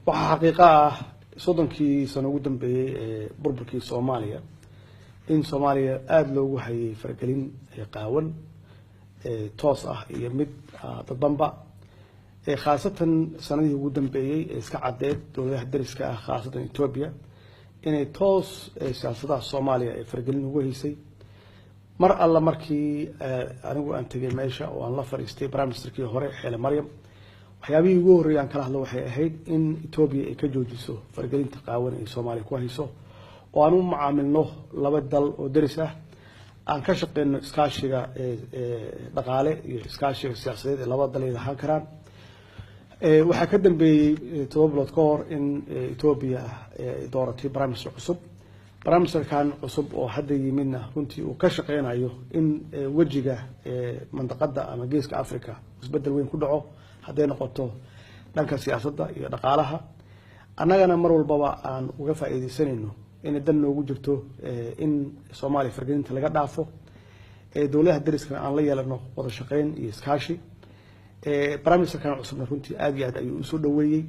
Waxaa xaqiiqa ah 30kii sano ugu dambeeyey ee burburkii Soomaaliya in Soomaaliya aada loogu hayay faragelin qaawan, toos ah iyo mid dadbanba, khaasatan sanadihii ugu dambeeyey ee iska caddeed dowladaha dariska ah, khaasatan Etoobiya, inay toos siyaasadaha Soomaaliya ay faragelin ugu haysay. Mar alla markii anigu aan tegay meesha oo aan la fadhiistay prime ministerkii hore Xeele Maryam, waxyaabihii ugu horreeyay aan kala hadlo waxay ahayd in Etoobiya ay ka joojiso faragelinta qaawan ay Soomaaliya ku hayso, oo aan u macaamilno laba dal oo deris ah, aan ka shaqeyno iskaashiga dhaqaale iyo iskaashiga siyaasadeed ee labada dal ay lahaan karaan. Waxaa ka dambeeyey 7 bilood ka hor in Etoobiya ay dooratay prime minister cusub. Prime ministerkan cusub oo hadda yimidna runtii uu ka shaqeynayo in wejiga mandaqada ama Geeska Africa isbedel weyn ku dhaco, hadday noqoto dhanka siyaasadda iyo dhaqaalaha. Annagana mar walbaba aan uga faa'iideysanayno inay dan noogu jirto in Soomaaliya fargelinta laga dhaafo, dowladaha dariskana aan la yeelano wada shaqeyn iyo iskaashi. Prime ministerkan cusubna runtii aada iyo aad ayuu usoo dhaweeyey.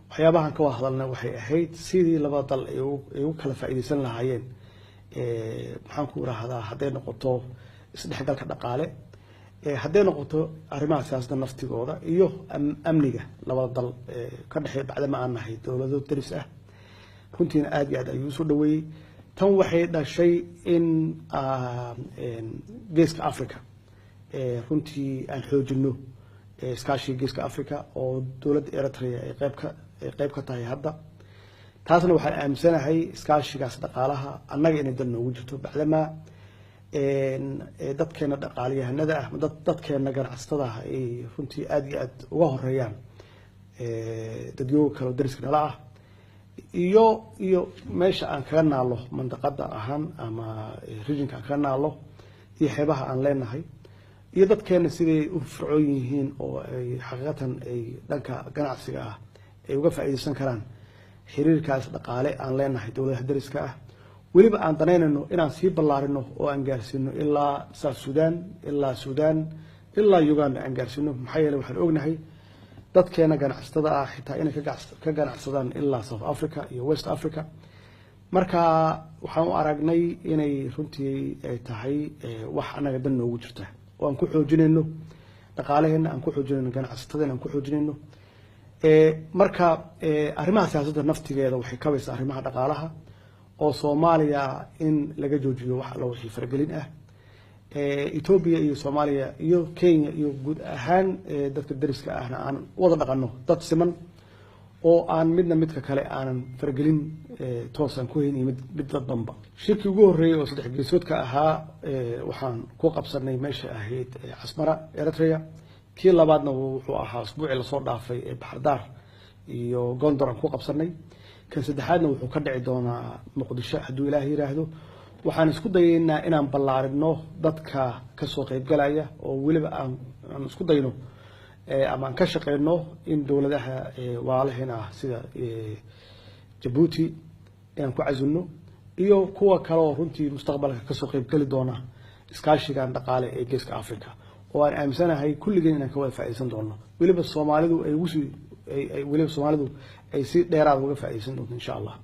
Waxyaabahan ka wada hadalna waxay ahayd sidii labada dal ay ugu kala faa'iideysan lahaayeen, maxaan ku irahdaa, hadday noqoto isdhexgalka dhaqaale, hadday noqoto arrimaha siyaasadda naftigooda iyo amniga labada dal ka dhexeeya, bacdama aan nahay dowlado daris ah. Runtiina aada iyo aad ayuu usoo dhaweeyey. Tan waxay dhashay in Geeska Africa runtii aan xoojino iskaashiga Geeska Africa oo dowladda Eritrea ay qeyb ka tahay hadda. Taasna waxaan aaminsanahay iskaashigaas dhaqaalaha annaga inay dal noogu jirto, bacdamaa dadkeena dhaqaaliyahanada ah, dadkeena ganacsatada ah ay runtii aada iyo aad uga horeeyaan dadyooga kale oo dariska nala ah, iyo meesha aan kaga naalo mandaqada ahaan ama regionka aan kaga naalo iyo xeebaha aan leenahay iyo dadkeena siday u fircoon yihiin oo ay xaqiiqatan ay dhanka ganacsiga ah ay uga faa'iideysan karaan xiriirkaas dhaqaale aan leenahay dowladaha dariska ah. Weliba aan danaynayno inaan sii ballaarino oo aan gaarsiino ilaa South Sudan, ilaa Sudan, ilaa Uganda aan gaarsiino, maxaa yeeley waxaan ognahay dadkeena ganacsatada ah xitaa inay ka ganacsadaan ilaa South Africa iyo West Africa. Marka waxaan u aragnay inay runtii ay tahay wax annaga dan noogu jirta oo aan ku xoojinayno dhaqaalaheena, aan ku xoojinayno ganacsatadeena, aan ku xoojinayno. Marka arrimaha siyaasadda naftigeeda waxay kabaysaa arrimaha dhaqaalaha, oo Soomaaliya in laga joojiyo wax alla wixii faragelin ah. Etoobiya iyo Soomaaliya iyo Kenya iyo guud ahaan dadka dariska ahna aan wada dhaqano dad siman oo aan midna midka kale aanan faragelin toosan ku hayn iyo mid dadbanba. Shirkii ugu horreeyey oo saddex geesoodka ahaa waxaan ku qabsanay meesha ahayd Casmara, Eritrea. Kii labaadna wuxuu ahaa usbuucii lasoo dhaafay ee Baxardaar iyo Gondor aan ku qabsanay. Kan saddexaadna wuxuu ka dhici doonaa Muqdisho hadduu Ilaah yiraahdo. Waxaan isku dayaynaa inaan ballaarino dadka kasoo qaybgalaya, oo weliba aan isku dayno ama aan ka shaqeyno in dowladaha walaalaheena ah sida Jabuuti inaan ku casunno iyo kuwa kale oo runtii mustaqbalka kasoo qaybgeli doona iskaashigan dhaqaale ee Geeska Africa, oo aan aaminsanahay kulligeen inaan ka wada faa'iideysan doono, weliba Soomaalidu ay ugu sii weliba Soomaalidu ay si dheeraad uga faa'iideysan doonto, insha Allah.